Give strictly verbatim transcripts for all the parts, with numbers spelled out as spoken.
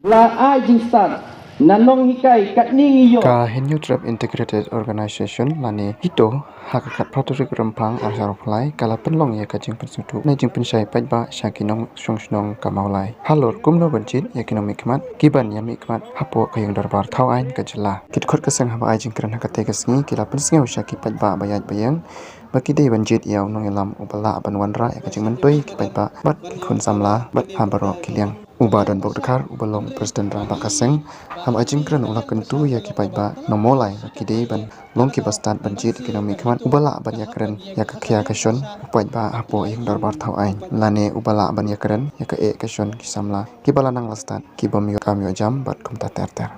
La ai jingstad na nonghikai katni ngi ïoh. Ka Hynñiewtrep Integrated Organization lane HITO ha ka khatphra tarik Rymphang arhajar arphew lai ka la pynlong ïa ka jingpynsngewthuh ne jingpynshai paidbah sha ki nongshong shnong ka Mawlai halor kumno ban jied ïa ki nongmihkhmat kiban ïa mihkhmat hapoh ka ïing dorbar thaw aiñ ka jylla. Ki dkhot ka seng haba ai jingkren ha katei ka sngi ki la pynsngew sha ki paidbah ba ïaid ba ïeng ba ki dei ban jied ïa u nongïalam uba lah ban wanrah ïa ka jingmyntoi ki paidbah bad ki khun samla bad ha baroh ki liang. U Bah Donbok Dkhar uba long u President rangbah ka seng, haba ai jingkren u la kyntu ïa ki paidbah na Mawlai ba ki dei ban long kiba stad ban jied ïa ki nongmihkhmat uba lah ban ïakren ïa ka khia ka shon u paidbah hapoh ïing dorbar thaw aiñ lane uba lah ban ïakren ïa ka eh ka shon ki samla kiba la nang la stad ki bym ïoh kam ïoh jam bad kumta ter ter.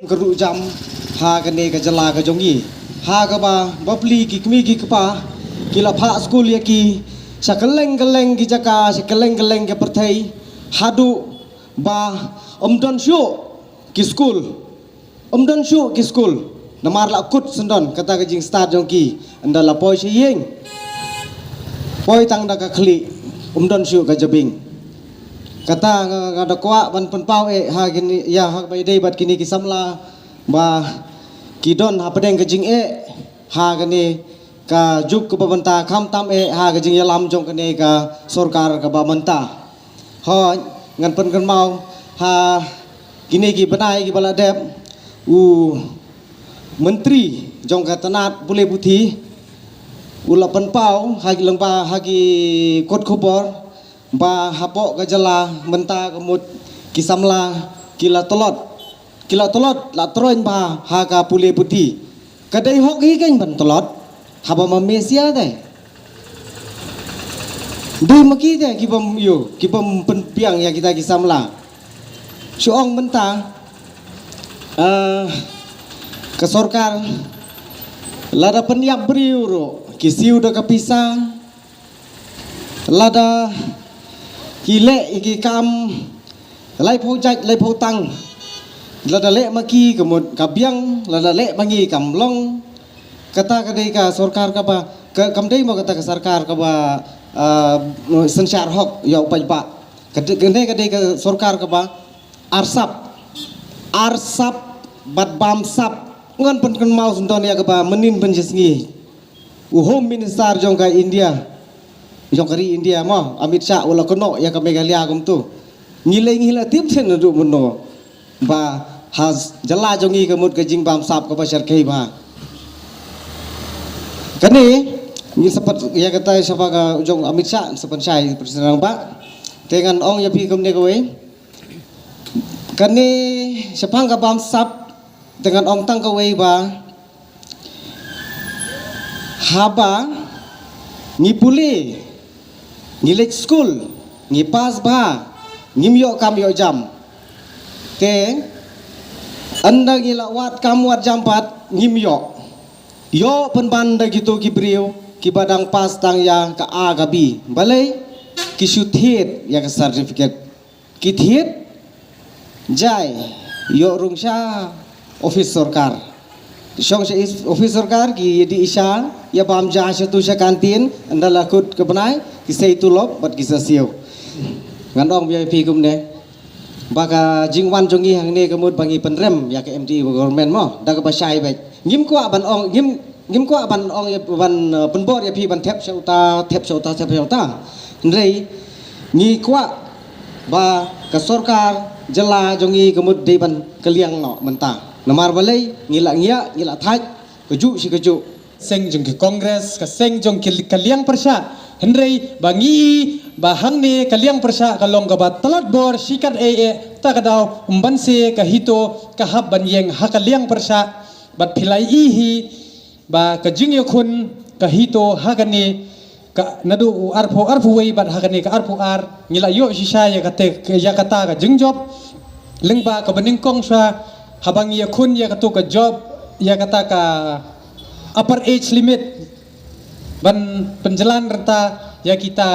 Ka ruh jam ha kane ka jylla ka jong ngi ha kaba bapli ki kmie ki kpa ki la phah skul ïa ki sha kylleng kylleng ki jaka sha kylleng kylleng ki pyrthei haduh ba ym don shuh ki skul ym don shuh ki skul namar la kut syndon kata ka jingstad jong ki ynda la poi sha ïing poi tang da ka khlieh ym don shuh ka jabieng. Kata nga da kwah ban pynpaw eh ha kine ïa ha ba ïadei bad kine ki samla ba ki don hapdeng ka jingeh ha kane ka juk kaba mynta khamtam eh ha ka jingïalam jong kane ka sorkar kaba mynta. Hooid ngan pynkynmaw ha kine ki bnai kiba la dep u myntri jong ka tnat pule puthi u la pynpaw ha ki lyngba ha ki kot khubor ba hapoh ka jylla mynta ka mut ki samla ki la tlot ki la tlot la troiñ bha ha ka pule puthi. Ka dei hok hi keiñ ban tlot haba ma me sia te. Dei ma ki te ki bym ïoh ki bym pynbiang ïa kita ki samla. Shu ong mynta ka sorkar lada pynïap briew ruh ki siew da ka pisa. Lada ki leh ïa ki kam laiphew jait laiphew tang. Lada leh ma ki ka mut ka biang lada leh ma ngi kam long. Kata ka dei ka sorkar kaba kam dei mo kata ka sorkar kaba synshar hok ïa u paidbah. Kane ka dei ka sorkar kaba arsap arsap bad bamsap. Ngan pynkynmaw sngewdon ïa kaba mynnin pynjah sngi u Home Minister jong ka India jong ka ri India mo Amit Shah u la kynnoh ïa ka Meghalaya kumtu. Ngi lei ngi la tip shen naduh mynno ba ha jylla jong ngi ka mut ka jingbamsap kaba sharkhei bha. Kane ngi sa pat ïa kata sha ba ka jong Amit Shah sa pynshai President rangbah. Te ngan ong ïa phi kumne kawei. Kane shaphang ka bamsap te ngan ong tang kawei ba haba ngi pule ngi leit skul ngi pass bha ngim ïoh kam ïoh jam. Te ynda ngi la wad kam wad jam pat ngim ïoh ïoh pynban da kito ki briew kiba dang pass tang ïa ka A ka B. Balei ki shu thied ïa ka certificate. Ki thied jai ïoh rung sha office sorkar. Shong sha office sorkar ki ïa dih sha ïa bam ja sha tu sha kantin ynda la kut ka bnai ki sei tulop bad ki sa siew. Ngan ong biang ïa phi kumne ba ka jingwan jong ngi hangne ka mut ba ngi pynrem ïa ka M D A government mo da kaba shai bad ngim kwah ban ong ngim ngim kwah ban ong ban pynbor ïa phi ban thep sha uta thep sha uta thep sha uta. Hynrei ngi kwah ba ka sorkar jylla jong ngi ka mut dei ban kylliang noh mynta. Namar balei ngi la ngiah ngi la thait kajuh shi kajuh. Seng jong ki Congress ka seng jong ki ka liang pyrshah. Hynrei ba ngi ba hangne ka liang pyrshah ka long kaba tlot bor shi kat ei ei ta ka daw ym ban se ka HITO ka hap ban ïeng ha ka liang pyrshah. Bad phi la ïohi ba ka jingïakhun ka HITO ha kane ka naduh u arphew arphew wei bad ha kane ka arphew ar ngi la ïoh shisha ïa kata ïa kata ka jingjop. Lyngba kaba nyngkong shuwa haba ngi ïakhun ïa kato ka jop ïa kata ka upper age limit ban pynjlan rta ïa kita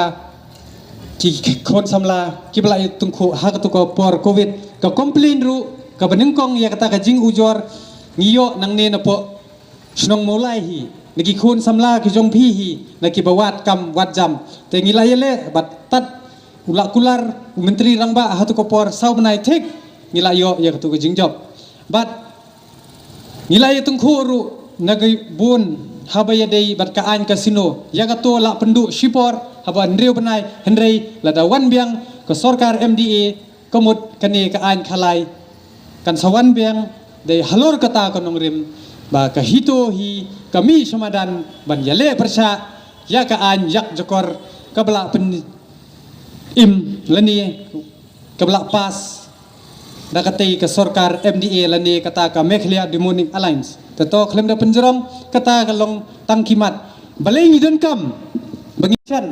ki khun samla kiba la ïa tyngkhuh ha kato ka por covid. Ka complain ruh kaba nyngkong ïa kata ka jingujor ngi ïoh nangne napoh shnong Mawlai hi na ki khun samla ki jong phi hi na kiba wad kam wad jam. Te ngi la ïaleh bad tad u la kular u Myntri Rangbah ha tu ka por saw bnai thik ngi la ïoh ïa katu ka jingjop. Bad ngi la ïa tyngkhuh ruh na ka bun haba ïadei bad ka aiñ casino, ïa kato la pynduh shipor haba hynriew bnai, hynrei lada wan biang ka sorkar M D A, ka mut kane ka aiñ khalai kan sa wan biang. Dei halor kata ka nongrim ba ka HITO hi ka mih sha madan ban ïaleh pyrshah ïa ka aiñ ïak jakor kaba la pyn im lane kaba la pass da katei ka sorkar M D A lane kata ka Meghalaya Democratic Alliance. Te to khlem da pynjrong, kata ka long tang ki mat. Balei ngi donkam ba ngi shan,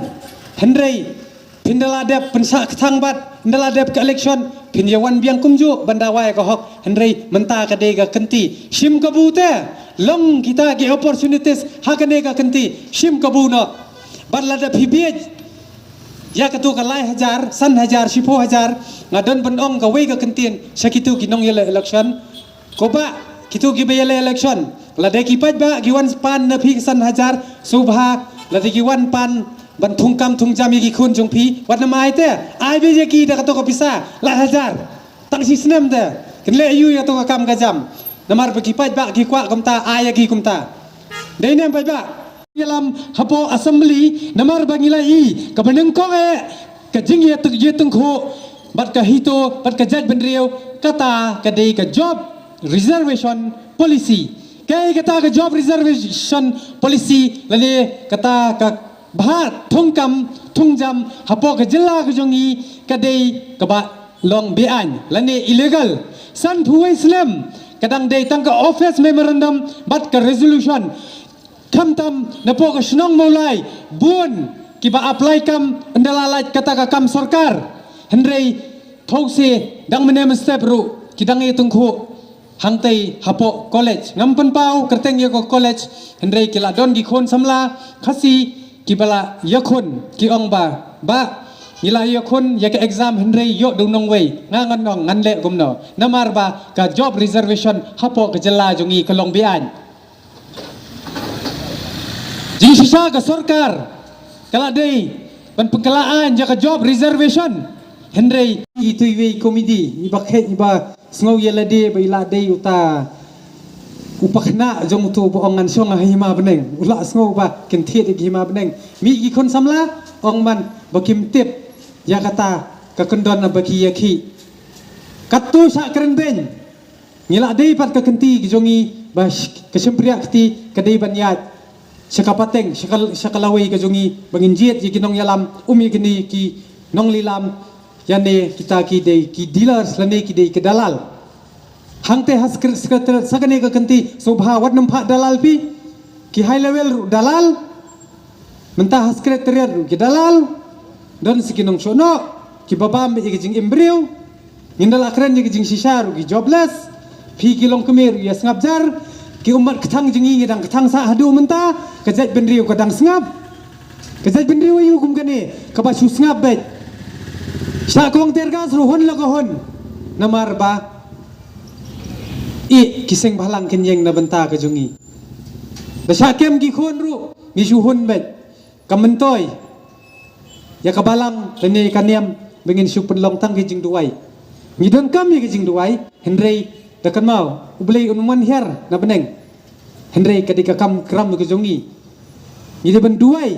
hynrei phin da la dep pynshah kthang bad phin da la dep ka election, phin ïa wan biang kumjuh ban dawa ïa ka hok, hynrei mynta ka dei ka kynti. Shim kabu te, long kita ki opportunities ha kane ka kynti, shim kabu noh. Bad lada phi biej ïa katu ka lai hajar, san hajar, shiphew hajar, nga don ban ong kawei ka kyntien sha kitu ki nongïaleh election. Ko bah, kitu kiba ïaleh election, lada ki paidbah ki wan pan na phi san hajar, sngewbha, lada ki wan pan ban thungkam thungjam ïa ki khun jong phi, wat nym ai te, ai biej ïa ki da kato ka pisa lai hajar. Tang shi snem te kin leh aïu ïa kato ka kam ka jam? Namar ba ki paidbah ki kwah kumta, ai ïa ki kumta. Dei ne em paidbah? Ïalam hapoh assembly, namar ba ngi la i kaba nyngkong eh ka jingïatyngkhuh bad ka HITO bad ka jaitbynriew, kata ka dei ka job reservation policy. Kaei kata ka job reservation policy lane kata ka bha thungkam thungjam hapoh ka jylla ka jong ngi ka dei kaba long beaiñ lane illegal. Sanphew wei snem ka dang dei tang ka office memorandum bad ka resolution. Khamtam napoh ka shnong Mawlai, bun kiba apply kam ynda la lait kata ka kam sorkar. Hynrei thok se dang mynne mynstep ruh ki dang ïatyngkhuh hangtei hapoh college. Ngam pynpaw kyrteng ïa ka college, hynrei ki la don ki khun samla Khasi kiba la ïakhun, ki ong ba, bah, ngi la ïakhun ïa ka exam hynrei ïoh da u nongwei. Nga ngan ong ngan leh kumno? Namar ba ka job reservation hapoh ka jylla jong ngi ka long beaiñ. Jingshisha ka sorkar ka la dei ban pynkylla aiñ ïa ka job reservation. Hynrei itu iwei i komiti iba khet iba sngew ïa lade ba i la dei uta u pakhynnah jong uto ba ong ngan shong ha hima bneng, u la sngew ba kin thied ïa ki hima bneng. Mih ki khun samla ong man ba kim tip ïa kata ka kyndon ba ki ïakhih. Katto shah kren beiñ. Ngi la dei pat ka kynti ki jong ngi ba sh-, ka shympriah kti ka dei ban ïaid sha ka pateng, sha ka, sha ka lawei ka jong ngi ba ngin jied ïa ki nongïalam, um ïa kine ki nonglilam, ïa ne kita ki dei ki dealers lane ki dei ki dalal. Hangte ha sekre-, sekretariat sa kane ka kynti, sngewbha wat nym phah dalal phi, ki high level ruh dalal. Mynta ha sekretariat ruh ki dalal, don sa ki nongshonok, kiba bam ïa ka jingim briew. Ngin da la kren ïa ka jingshisha ruh ki jobless. Phi ki longkmie ruh ïa sngap jar. Ki ummat kthang jong ngi ngi dang kthang sah haduh mynta. Ka jaitbynriew ka dang sngap. Ka jaitbynriew aïu kum kane kaba shu sngap beit. Shah kong tear gas ruh hun la ka hun. Namar ba i ki seng bhalang kin ïeng na bynta ka jong ngi. Da shah kem ki khun ruh ngi shu hun beit. Ka myntoi ïa ka balang lane ka niam ba ngin shu pynlong tang ki jingduwai. Ngi donkam ïa ki jingduwai, hynrei da kynmaw U Blei un ym wan hiar na bneng. Hynrei ka dei ka kam kram ka jong ngi. Ngi dei ban duwai